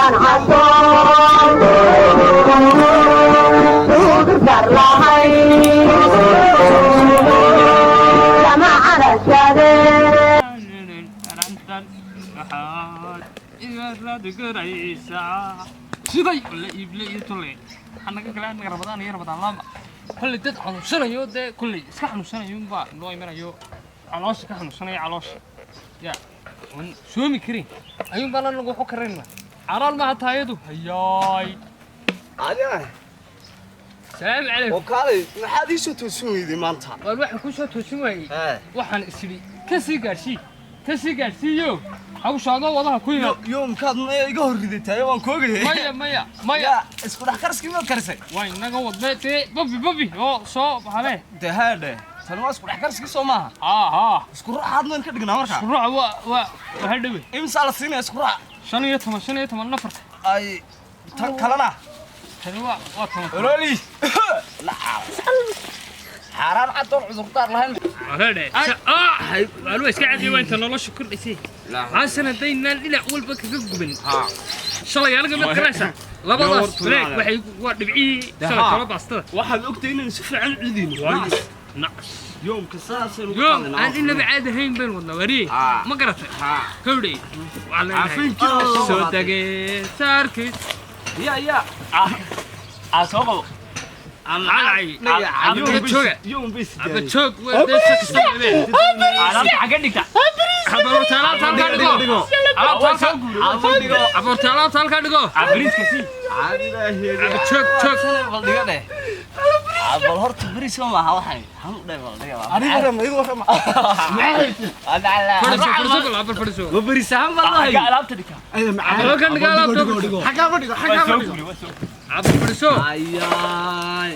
Haddaan casoon cudurdaar lahayn lama carashadeen. Siday la iible iyo tole waxaa naga galay anaga Rabadaan iyo Rabadaan lama kolley dad xanuunsanayo, dee kolley iska xanuunsanayo unbaa noo imanayo, caloosha ka xanuunsanaya, caloosha ya oon soomi karin ayuun baan anagu waxu karayna. Calool maaha taayadu hayaay. Adiga. Salaamu calaykum. Oo kaalay, maxaad ii soo toosin weyday maanta? Waan waxaan ku soo toosin waayey, waxaan isidhi ka sii gaadhsii, ka sii gaadhsiiyo hawsha adoo wadaha ku yimaad. Yoomkaad maya iga hor ridataayo, waan koogayay. Maya, maya, maya. Ya isku dhex kariskii maad karisay? Waa inaga wadne dee, babi babi oo soo habee. Dee haadhe, tani waa isku dhex kariskii, soo maaha? Haa haa. Isku raaxaad maan ka dhignaa markaa? Ruuxa waa waxa dhawe. Imsaa la siinaya isku raac? 15, 15 nafarka. Ay, tan kalena? Tani waa 10. Ololi xaaraan cadoon cudurdaar lahayn. Waa iska cadiya, waa inta nolosha kordhaysay xasanadaynaan dhinac walba kaga guban. Shalay aniga mad garanaysaa labadaas break waxay waa dhibcihii shalay kala baastada. Waxaad ogtahay inaan si fiican u ciidayno. Naqs. Yoomka saasaynu ku yoom qaadanaa. Aan inaba caadi ahayn baynu wadnaa wariye. Ma garatay? Howdhay waxaa leenahay Caafinkii soo dagee saarkiis. Ya ya Aa, soo qabo. Calacay jooga. Yoom bay Aba joog, waa dee kasta qabeen. Alaabta xagga dhigta. Abaroorta alaabta halkaa dhigo, alaabta halkaa, abaroorta alaabta halkaa dhigo. Bariiska sii. Aba joog, joog. Bal dhiga dheh, bal horta bariis ma maaha, waxay hanu dheh, bal dhiga. Fadhiso, fadhiso, bal abar fadhiso. Ma bariis ahaan baa loo Xagga hayo? alaabta dhigta. Halkan dhiga alaabta. Xaggaa dhigo, xaggaa Waa soo dhigo. guuri, waa soo guuri. Abar fadhiso. Ayaay,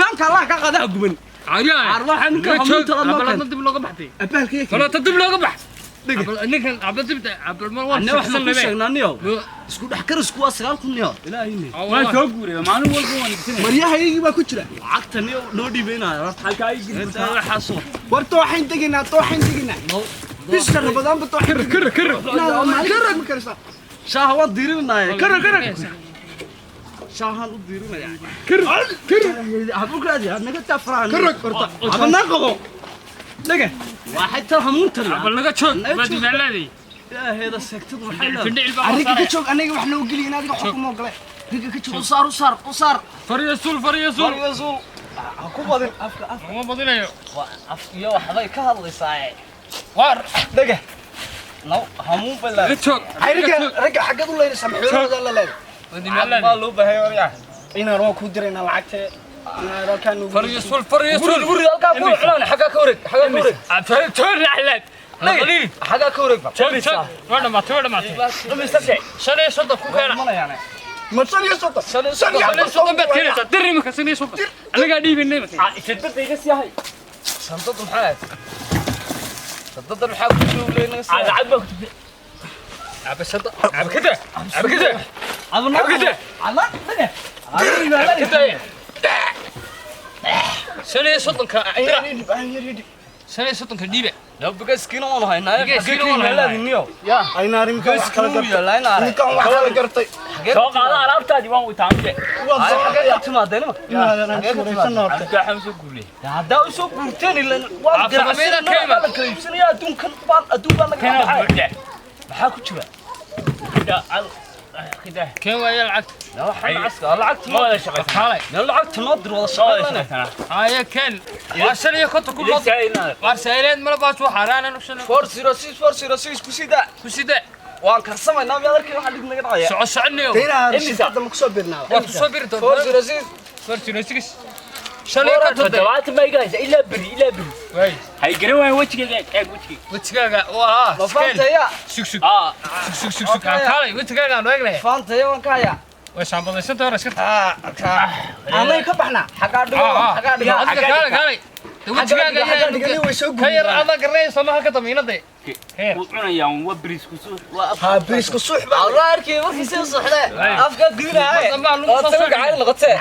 maamka Allah ka qadaa guban. Ayaa Arwaxa ninka hamuunta la abaladna noqon. Dib looga baxday. Abaalkee? Faloota dib looga bax. Ninkan aba dib abal mar waa Anna wax ma ku sheegnaa niyow? Isku dhex karisku waa 9,000 niyow, ilaahayni. Waan soo guuray, maalin walba waan ibsanaya. Maryahaygii baa ku jira. Lacagta niyow noo dhiibaynaya horta. Halkaa ii geli. Inta waxaasoo War tooxayn tegaynaa, tooxayn tegaynaa. Bisha Rabadaanba tooxayn. Kir kir. Karag ma karaysaa? Shaaha waan diirinaya. Kir kir. Shaahan u diirinaya. Kir kir. Had u raadi, had naga taa farahan. Karag horta. Haba naa qabo dhaga, waa xayta hamuunta. Abal naga joog, waa dibaalaaday. Ilaaheeda seegtadu maxay leedahay? Findhicil baa Arriga ka saaraya. joog, aniga wax noo geliya in adiga xukumo gale. Riga ka joog. U saar, u saar, u saar. Faryasul, faryasul. Faryasul ha ku badin afka, afka. Uma badinayo. Waa af iyo waxbay ka hadlaysaa. Waar. Dhaga naw hamuun balaa. Naga joog. Riga, riga xaggeed u leynaysaa? Maxoolada la leedahay. Waa baa dibaalaaday. loo baahay waryaa. Inaan waa ku diraynaa lacagta. Inaan halkaan nugu. Faryasul, faryasul. Guri halkaa ku cunaan, xaggaa ka wareeg, xaggaa ka wareeg. Joog laxlaad. Naqliin. Xaggaa ka wareeg ba. Joog, joog, waa dhamaatay, waa dhamaatay. 35 ku keena. Ma 35? 35 baad keenaysaa. Dir imika 35 anagaa dhiibanay imika. Shadbadda iga sii hay. Shandadu maxay ahayd? Shandadan maxaa ku joogay naga sii? Lacag baa ku jirta. Aba shada, aba kada, aba kada. Adna kada. Adna dhaga. Kada 35-ka dira, 35-ka dhiiba. Laba bigaskiina waan haynaa. Bigaskiina waan haynaa. Niyo. Ayna arrinkan wax kala Bigaskiina gartay. yaalaa. Ninkan wax kala gartay. Soo qaado alaabtaadii, waan witaamte. Waad soo Xagee ka timaadeen ima? Inaadan aan horta. Waxaan soo guuray. Haddaa u soo guurteen ilan waan Afar meela ka iman. la kala iibsanaya adduunkan baan, adduun baan naga Kana baxay. buuxda. Maxaa ku jira? Kida al kida. Keen waaya lacagta. Waxaan caska lacagta Ma wada shaqaysanaa. Kaalay. Meel lacagta noo dir wada Ma wada shaqaynana. shaqaysanaa. Haya, keen waa 55 ku loo waar saileed mala baas waxaaraanan u shan. 406 406 ku sida. Ku sida. Waan karsamaynaa, miyaad arkay waxa dhig naga dhacaya? Soco, soconayo. Inaan shirkadda ma ku soo birnaa? Waad ku soo biri doontaa. 406. 406 55. 70 ma iga haysa ilaa beri, ilaa beri. Waay. Hay garan waayo wejigayga, eeg wejigayga. Wejigaaga waa Ma faantaya? Sug, sug. Aa. Sug, sug, sug, kaalay, wejigaaga aan eegnay. Faantaya waan ka hayaa. Way shaambadaysanta hore iska. Anay ka baxnaa. Xagaa dhigo, xagaa dhigo. Adiga kaalay, kaalay. Wejigaaga Xaggaa dhigani way soo ka yar gudbiyaan. adaa garanaysa maha ka damiinade. Wuu cunayaa waa bariis ku soo. Haa, bariiska suux baa. Allah arkay markii sii soxday afka gudinaay. Mar dambe aan lagu soo oo socon. gacan noqotee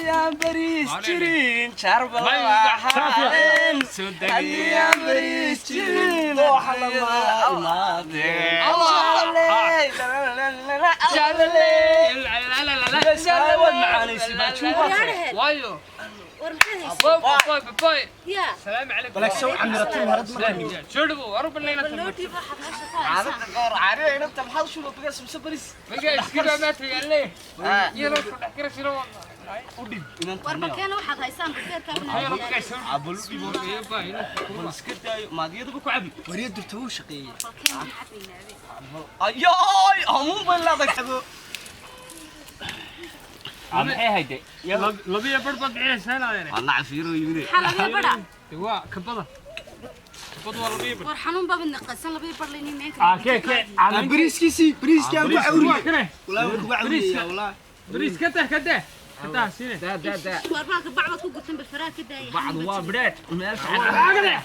yaan bariis jirin jarbala waxaan Soo degay. yaan bariis jirin Dooxa lama imaadeen. Waayo. War maxaad haysaa? Boy, boy, boy. Yaa. Salaam calaykum. Balak soo camiratay marad markaa. Soo dhawow, waru banayna. Bal noo dhiib waxaad meesha ku haysaa. Maga iskiga ma tagale. Yaro ku dhex kara shiro. War balkeena waxaad haysaan bakeerkaa Yaro maga soo. Wariye durta wuu shaqeeyey. Balkeena maxaad haynaabee? Maxay hayde? Labiya bar bad bixinaysaa inaadeen. Maxaa labiya badha? Waa kabada. Kabada waa labiya bar. War xanuun baa mid naqasan labiya badh laynii meen Ah, kee kee. Bariiskiisii, bariiskii aan ku cawriyey. Kane. Wallaahi waan kugu cawriyey, wallaahi. Bariis ka tah ka dah. Ka tah sine. War baalka bacbaad ku gurtan bal faraha ka daaya. Agade.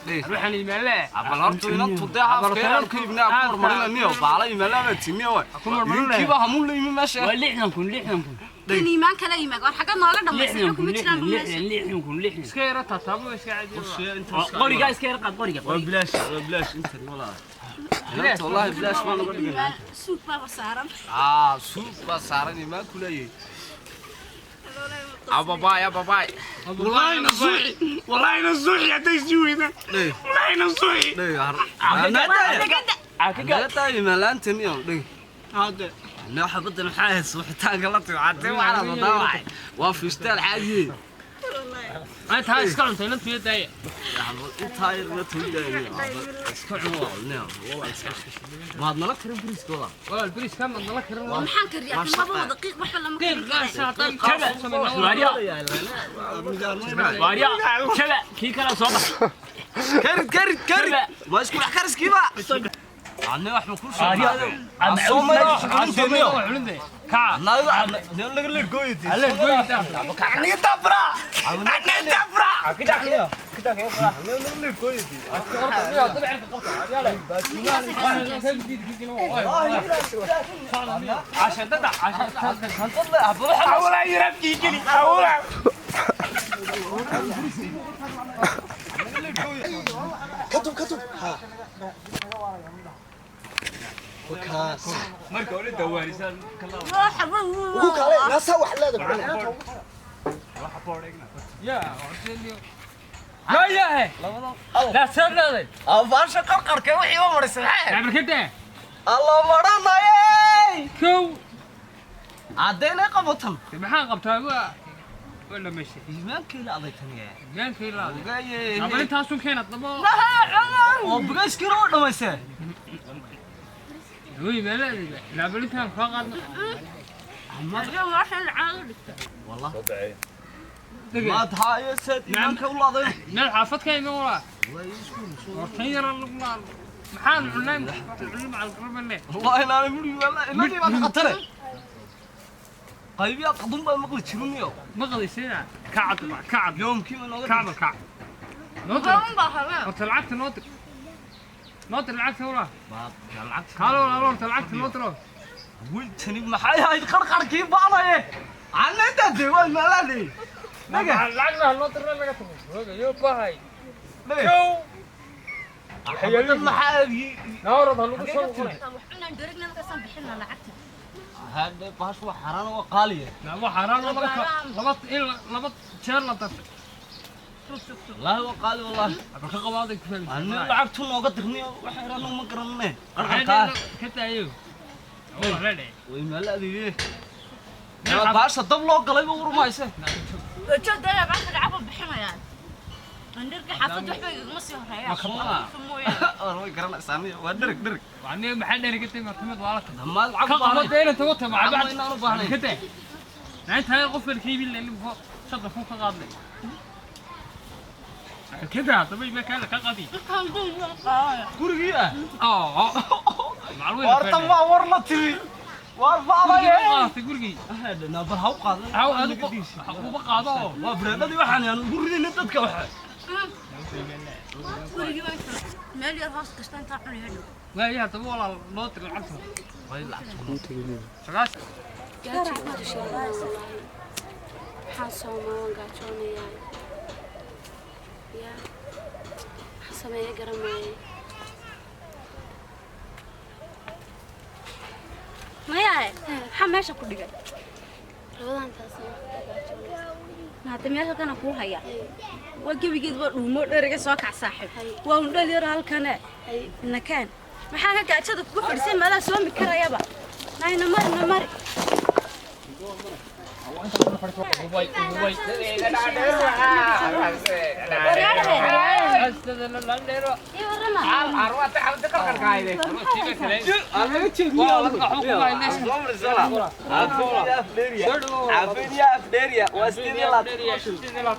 Ruuxan iimaanle. Waa 60,000, 60,000. Kan iimaan kala yimaad. War xagga nooga dhamaysay 60,000, kuma jiraan 60,000, meesha. 60,000, 60,000. Iska yara taataabo iska caadi. Qoriga iska yar qaad qoriga. Suuq baaba saaran. والله نصوحي، والله نصوحي hadday sii weydaan. والله نصوحي. Hadda. Anta iska cuntay inantu iyo daaya. Walaal bariis ka madnala karin. War maxaan kariyaa? Kan laba wada qiiq waxba lama karin karo. Waarya. Waarya. Kaba, kii kale soo bax. Culunde. Kaca. Alle goyda. Aniga dabra. Aniga dabra. Hawlaa yaraabkii geli. Hawlaa. Katub katub. Ha. Wakaas. Ugu kale nasa wax leedahay. Ya, لا يا لا سر لا كده كو maxaa qabtaa waa waa dhamaysay iimaankii laaday abal intaasun keenad labo way meeladeeda laabal intaan kaa qaadno meel xaafad ka iman walaa hortan yara lagu laalo maxaan cunay cunay macal garabane ma qadaysiina kacad kacad kacad kac noo dir horta lacagta noo dir noo dir lacagta walaa kaalo walaalo horta lacagta noo diro lacagna noo dirna naga tago yo bahay kow nawarad ha lagu soo qoray Wax cunaan dherigna markaasaan bixinaa lacagta. laba xaaraan laba laba in laba jeer la dartay aba ka qabaaday ku ka daayo waa la dheh Baasha dab loo galay buu urmayse. Joog daaya baalka lacag baan bixinayaan. Andhirka xaafadda waxba igama sii horeeyaan. Mooyaane. Way garanaysaa aniga waa dhereg dhereg. وعني maxaa dheeri ka timi martimad waa la tahay Dhammaan ka lacag qabo baahnay. deena tago tama Lacag inaan u baahnayn. ka daa inta qof kale kiibi leen fo shaqo ku ka qaadnay ka daa tabay ma kala ka qadi Markaan guriga qaadaya. Gurigii ah. oo macluumaad Waar tan waa war la timi. Waar faalay. qaatay gurigii Bal ha u qaadan. haw adigu uba qaado Waa bareedadii waxaan aan ugu ridayna dadka waxa. Gurigii baan meel yar hoos gashta intaa cuni hadhow. waayaha haddaba walaal noo dir lacagta shaqaas Maxaan soomaa waan gaajoonayaa. Yaa waxaan sameeya garan maayo. Waryaarahe, maxaa meesha ku dhigay? Hadda meel halkana kuu haya. Waa gebigeed waa dhuumo dheeriga soo kac saaxiib. Waa un dhal yar halkane. Nakeen. Maxaa ka gaajada kugu fadhisay meelaha soomi karayaba? Nayna mari na mari. Waryaarahe. Ii warrama.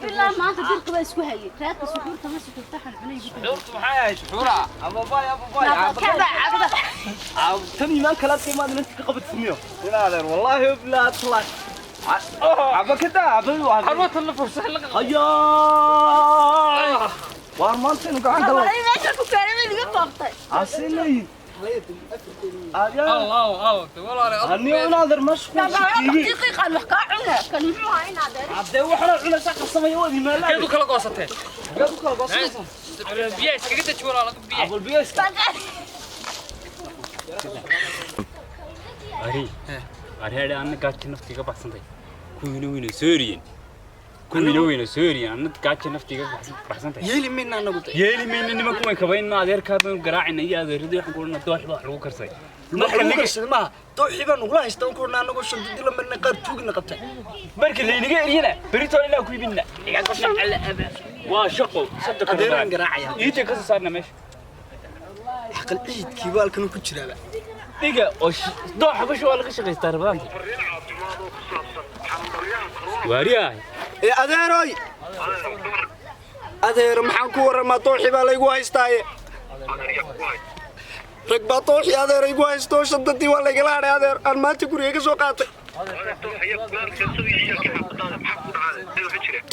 Ilaa maanta dirka baa isku hayay. Reerka suxuurta ma suxuurta xan cunay igu tahay. Tan iimaan kala qiimaad inta ka qabad fumiyo inaadeer wallaahi bilaa talaa aba kada aba xarwata la fursa laga hayaa waar maanta inuu gacan galo Walay meesha ku keenay ma iga booqtay. asinay allah allah walaal aniyo inaadeer mashquul Daqiiqan wax kaa cuna. Kan muxuu ahaa inaad hadee waxana cunaysa qarsamaya waad imaanaa keedu kala goosatee keedu kala goosanaysaa biyaa iskaga deji walaal biyaa abul biyaa iska ari ari anna gaajo nafta iga baxsantay kuwiina weyna soo eriyeen kuwiina weyna soo eriyeen anna gaajo nafta iga baxsantay yeeli mayna anagu yeeli mayna nimanku way kabayn adeerkaa baynu garaacayna iyo adeeradii waxaan ku odhanaa doox baa wax lagu karsay marka lagu karsada maaha dooxii baan nugula haystaa ku odhanaa anagoo shandadi la marnay qaar tuugina qabtay marka laynaga eriyana beritoon inaa ku iibinna waa shaqo adeeraan garaacaya iita ka soo saarna meesha xaqal ciidkii baa halkan ku jiraaba dhiga oo dooxa basha waa laga shaqaystaa rabadaanka waaryahay ee adeeroy adeero maxaan ku warramaa dooxii baa laygu haystaaye rag baa dooxii adeero igu haysto shandadii waa laygala hadhay adeer aan maanta guriga ka soo qaatay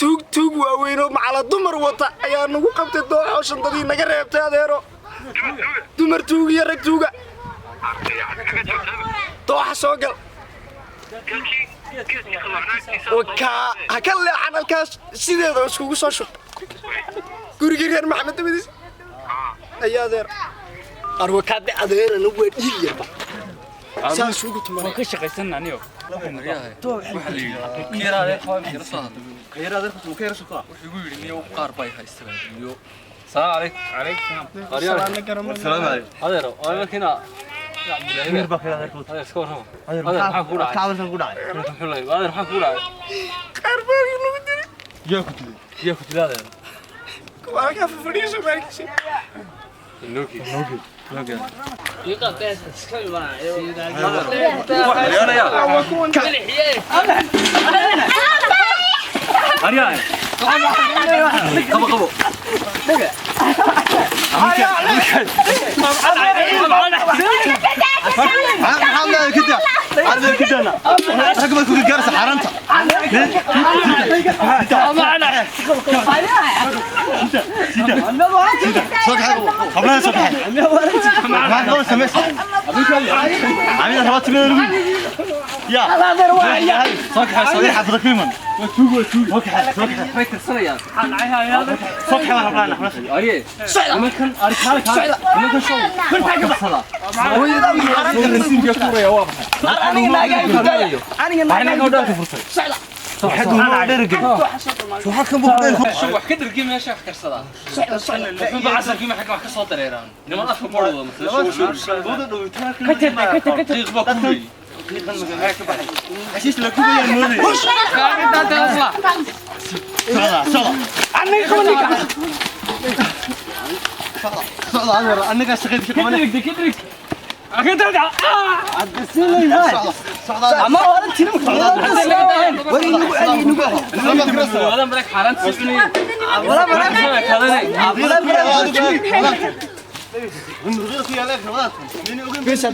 tuug tuug waaweynoo macala dumar wata ayaa nagu qabtay dooxoo shandadii naga reebtay adeero dumar tuug iyo rag tuuga dooxa soo gal kaa ha ka leexan halkaas sideeda iskugu soo shub gurigii reer maxamed dabadiis ayaa adeer arwakaade adeerana waa dhiig yarba saas ugu tumanay waan ka shaqaysana aniyo wuxuu yidhi niyo qaar bay haystaan iyo salaam calaykum calaykum salaam calaykum adeero waa markiina adeer iska warrama adeer maxaa ku dhacay adeer maxaa ku dhacay qaar baa nagu dilay yaa ku dilay adeer kuwa halkaa fadhiyo soomaalkiisa wax ka dhargay meesha wax karsadaa wuxuunba casarkii maxaa wax ka soo dareeraan niman afka boodhooda qiiq baa ku weeyey Bisa,